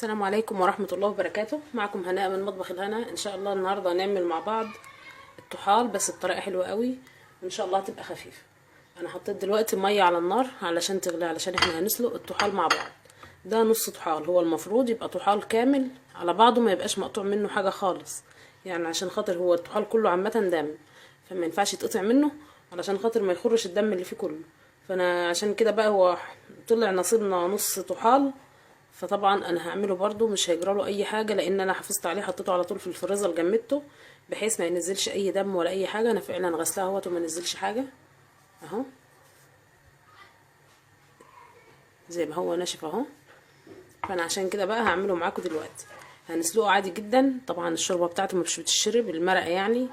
السلام عليكم ورحمة الله وبركاته. معكم هناء من مطبخ الهنا. ان شاء الله النهاردة هنعمل مع بعض الطحال بس بطريقة حلوة قوي، وان شاء الله هتبقى خفيفة. انا حطيت دلوقتي مية على النار علشان تغلي، علشان احنا هنسلق الطحال مع بعض. ده نص طحال، هو المفروض يبقى طحال كامل على بعضه، ما يبقاش مقطوع منه حاجة خالص، يعني عشان خاطر هو الطحال كله عامة دم، فما ينفعش يتقطع منه علشان خاطر ما يخرش الدم اللي فيه كله. فانا عشان كده بقى هو طلع نصيبنا نص طحال، فطبعا انا هعمله برضو مش هيجراله اي حاجة، لان انا حافظت عليه، حطيته على طول في الفريزر جمدته بحيث ما ينزلش اي دم ولا اي حاجة. انا فعلا غسلها اهوت وما نزلش حاجة اهو، زي ما هو ناشف اهو. فانا عشان كده بقى هعمله معاكم دلوقتي. هنسلقه عادي جدا، طبعا الشوربة بتاعته مش بتشرب المرقه يعني،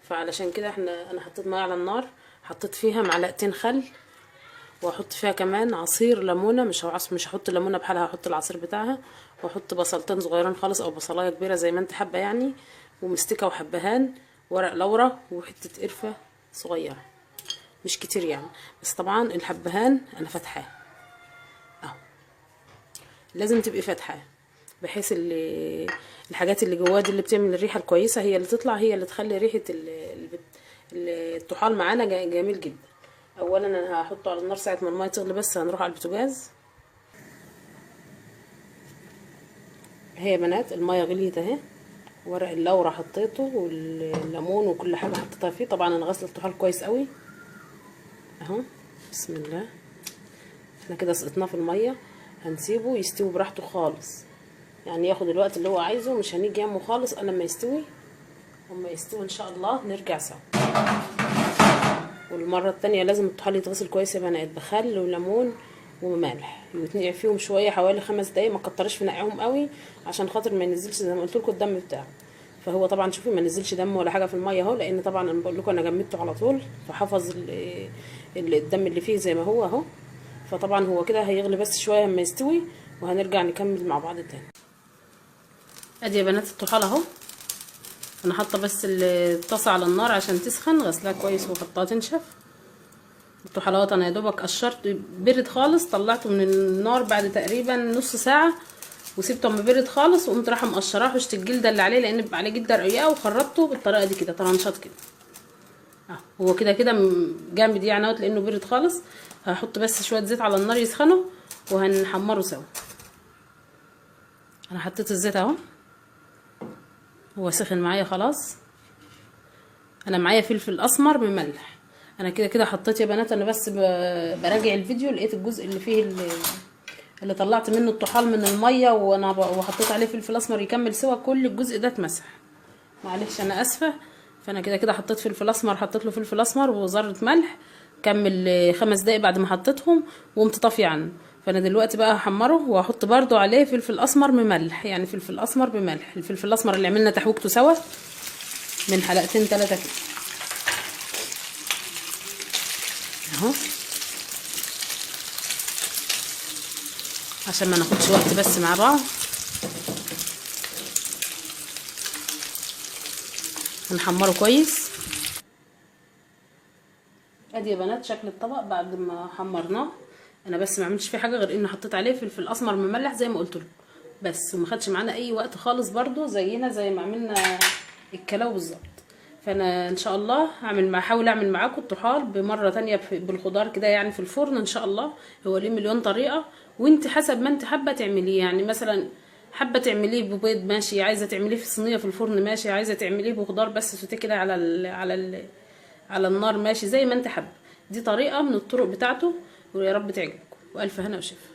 فعلشان كده انا حطيت مية على النار، حطيت فيها معلقتين خل، واحط فيها كمان عصير ليمونه، مش هحط الليمونه بحالها، هحط العصير بتاعها، واحط بصلتين صغيرين خالص او بصلايه كبيرة زي ما انت حابة يعني، ومستكه وحبهان، ورق لورا، وحتة قرفه صغيرة مش كتير يعني، بس طبعا الحبهان انا فاتحاه اهو، لازم تبقي فاتحاه بحيث اللي الحاجات اللي جواه دي اللي بتعمل الريحة الكويسة هي اللي تطلع، هي اللي تخلي ريحه الطحال معانا جميل جدا. اولا انا هحطه على النار ساعة ما المية تغلي، بس هنروح على البوتاجاز. اهي يا بنات المية غليت اهي، ورق اللورا حطيته والليمون وكل حاجة حطيتها فيه. طبعا انا غسلت الطحال كويس قوي اهو، بسم الله. احنا كده سقطناه في المية، هنسيبه يستوي براحته خالص، يعني ياخد الوقت اللي هو عايزه، مش هنيجي يمه خالص الا لما يستوي. اما يستوي ان شاء الله نرجع سوا. والمرة التانية لازم الطحال يتغسل كويس يا بنات بخل وليمون وملح، ويتنقع فيهم شوية حوالي 5 دقايق، ما تكترش في نقعهم قوي عشان خاطر ما ينزلش زي ما قلت لكم الدم بتاعه. فهو طبعا شوفي ما نزلش دم ولا حاجة في المية اهو، لان طبعا انا بقول لكم انا جمدته على طول، فحفظ الدم اللي فيه زي ما هو اهو. فطبعا هو كده هيغلي بس شوية اما يستوي، وهنرجع نكمل مع بعض تاني. ادي يا بنات الطحال اهو، انا حاطه بس الطاسه على النار عشان تسخن، غسلها كويس وحطها تنشف. الطحالات انا يا دوبك قشرت، برد خالص، طلعته من النار بعد تقريبا نص ساعة، وسيبته اما برد خالص، وقمت رايحة مقشراه، حشت الجلدة اللي عليه لان بيبقى عليه جلده رقيقه، وخرطته بالطريقة دي كده طرنشات كده اهو. هو كده كده جامد يعني اهوت لانه برد خالص. هحط بس شوية زيت على النار يسخنوا وهنحمره سوا. انا حطيت الزيت اهو، هو سخن معايا خلاص. انا معايا فلفل اسمر مملح، انا كده كده حطيت يا بنات، انا بس براجع الفيديو لقيت الجزء اللي فيه اللي طلعت منه الطحال من المية، وانا وحطيت عليه فلفل اسمر يكمل سوا، كل الجزء ده اتمسح، معلش انا اسفه. فانا كده كده حطيت فلفل اسمر، حطيت له فلفل اسمر وذره ملح، كمل 5 دقايق بعد ما حطيتهم وقمت طافية عنه. فانا دلوقتي بقى هحمره، وهحط برده عليه فلفل اسمر مملح، يعني فلفل اسمر بملح، الفلفل الاسمر اللي عملنا تحويجته سوا من حلقتين 3 كده اهو، عشان ما ناخدش وقت بس مع بعض. هنحمره كويس. ادي يا بنات شكل الطبق بعد ما حمرناه. انا بس ما عملتش فيه حاجة غير ان حطيت عليه فلفل اسمر مملح زي ما قلت لكم بس، وما خدش معانا اي وقت خالص، برضو زينا زي ما عملنا الكلاو بالظبط. فانا ان شاء الله هحاول اعمل معاكم الطحال بمرة تانية بالخضار كده يعني في الفرن ان شاء الله. هو ليه مليون طريقه، وانت حسب ما انت حابة تعمليه، يعني مثلا حابة تعمليه ببيض ماشي، عايزه تعمليه في صينية في الفرن ماشي، عايزه تعمليه بخضار بس سوتيه كده على النار ماشي، زي ما انت حابة. دي طريقه من الطرق بتاعته، ويا رب تعجبكم، والف هنا وشفا.